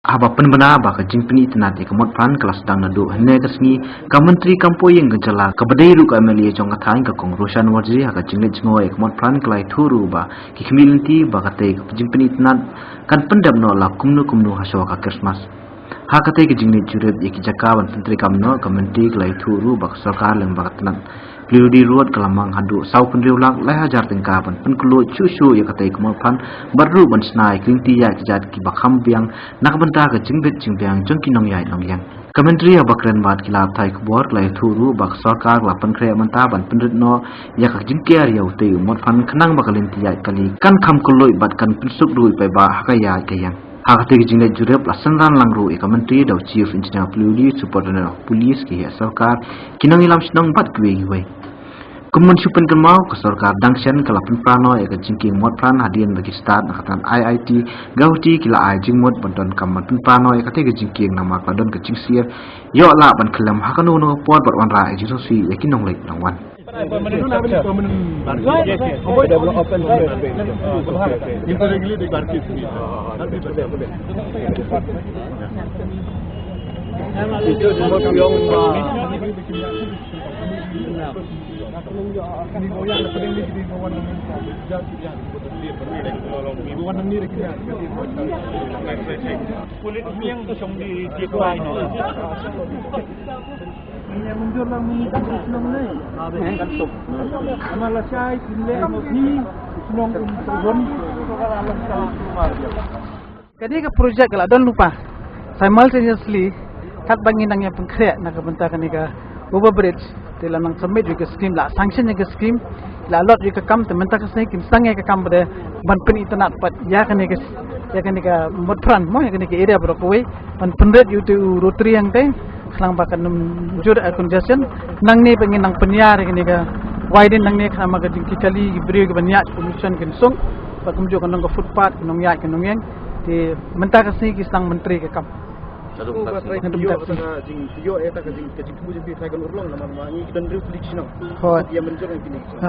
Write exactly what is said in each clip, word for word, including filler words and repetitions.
Haba pynbna ba ka jingpynitynnad ïa ka mot pran ka la sdang naduh hynne ka sngi, ka Myntri kam poh ïing ka jylla kaba dei ruh ka M L A jong ka thaiñ ka Kong Roshan Warjri ha ka jingleit jngoh ïa ka mot pran ka la ïathuh ruh ba ki khmih lynti ba katei ka jingpynitynnad kan pyndep noh la kumno kumno ha shuwa ka Christmas. Ha katei ka jingleit jurip ïa ki jaka ban pyntreikam noh, ka Myntri ka la ïathuh ruh ba ka sorkar lyngba ka tnat P W D ruh ka la mang haduh saw phew hynriew lak lai hajar tyngka ban pynkhlaiñ shuh shuh ïa katei ka mot pran, bad ruh ban shna ïa ki lynti ïaid kjat kiba kham biang na ka bynta ka jingbit jingbiang jong ki nongïaid nongïeng. Ka Myntri haba kren bad ki lad pathai khubor ka la ïathuh ruh ba ka sorkar ka la pynkhreh mynta ban pynrit noh ïa ka jingker ïa utei u mot pran khnang ba ka lynti ïaid kali kan kham khlaiñ bad kan pynsuk ruh ïa paidbah ha ka ïaid ka ïeng. Ha katei ka jingleit jurip la synran lang ruh ïa ka Myntri da u Chief Engineer P W D, Superintendent of Police, ki heh sorkar, ki nongïalam shnong bad kiwei kiwei. Kum ban shu pynkynmaw, ka sorkar dang shen ka la pynpra noh ïa ka jingkieng mot pran hadien ba ki stad na ka tnat I I T Guwahati ki la ai jingmut ban donkam ban pynpra noh ïa katei ka jingkieng namar ka la don ka jingsngew ïoh lah ban khlem ha kano kano ka por bad wanrah ïa jingsngewsih ïa ki nongleit nongwan. Kane ka project ka la don lypa simultaneously katba ngi nang ïa pynkhreh na ka bynta kane ka overbridge. Te la nang submit ïa ka scheme, la sanction ïa ka scheme, la allot ïa ka kam, te mynta ka sngi kin sdang ïa ka kam ba dei ban pynitynnad pat ïa kane ka, ïa kane ka mot pran mo, ïa kane ka area baroh kawei ban pynrit ïa utu u rotary hangtei. Khnang ba kan ym jur air congestion. Nangne ba ngin nang pynïar ïa kane ka widen nangne khnang ba ka jingkitkhlieh ki briew kiban ïaid pollution kin suk. Bad kumjuh kan long ka footpath ki nongïaid ki nongïeng. Te mynta ka sngi ki sdang ban trei ka kam. Naduh mynta ka sngi. Naduh mynta ka sngi. Hooid.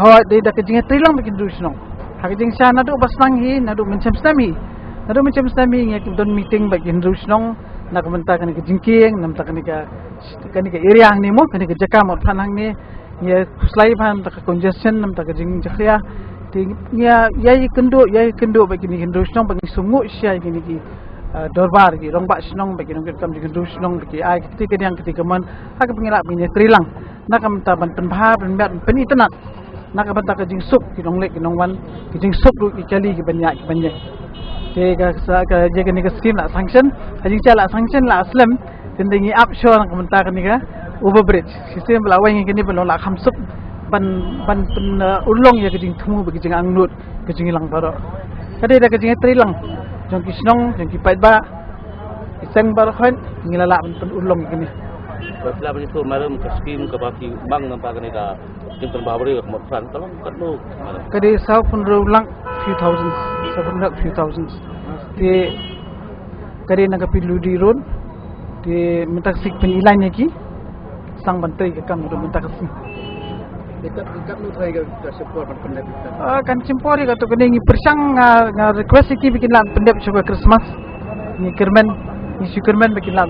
Hooid, dei da ka jingïatreilang bad ki hynriew shnong. Ha ka jingshah naduh ba sdang hi, naduh mynshem snem hi. Naduh mynshem snem hi ngi don meeting bad ki hynriew shnong na ka bynta kane ka jingkieng, na ka bynta kane ka, kane ka area hangne mo, kane ka jaka mot pran hangne. Ngi ïa khuslai bha na ka bynta ka congestion, na ka bynta ka jingjakhlia. Te ngi ïa, ïa ïakynduh, ïa ïakynduh bad kine ki hynriew shnong ba ngi sngewnguh shisha ïa kine ki, eh, dorbar ki rangbah shnong bad ki nongtrei kam jong ki hynriew shnong ba ki ai kti kadiang kti kamon ha kaba ngi lah ban ïatreilang na ka bynta ban pynbha, ban miat, ban pynitynnad na ka bynta ka jingsuk ki nongleit ki nongwan, ki jingsuk ruh ki kali kiban ïaid kiban ïeng. Te ka sa ka, ïa kane ka scheme la sanction, ha jingshah la sanction la slem, te ngi ap shuwa na ka bynta kane ka overbridge. Shisien ba la wai ngi kane ba long la kham suk ban, ban pyn, uh, urlong ïa ka jingthmu bad ka jingangnud ka jingïalang baroh. Ka dei da ka jingïatreilang jong ki shnong, jong ki paidbah, ki seng baroh, ngi la lah ban pynurlong ïa kane. Ba phi lah ban ïathuh maram ka scheme kaba phi mang namar kane ka jingpynbha briew ka mot pran ka long katno maram? Ka dei saw phew hynriew lak few thousands, saw phew hynriew lak few thousands. Te ka dei na ka P W D road. Te mynta ka sngi pynïaid ïa ki, sdang ban trei ka kam ruh mynta ka sngi. Ïa kat, ïa katno trai ka, ka shim por ban pyndep ïa ka? Ah, kan shim por ïa kato kane ngi pyrshang, nga, nga request ïa ki ba kin lah pyndep shuwa ka Christmas. Ngi kyrmen, ngi shu kyrmen ba kin lah.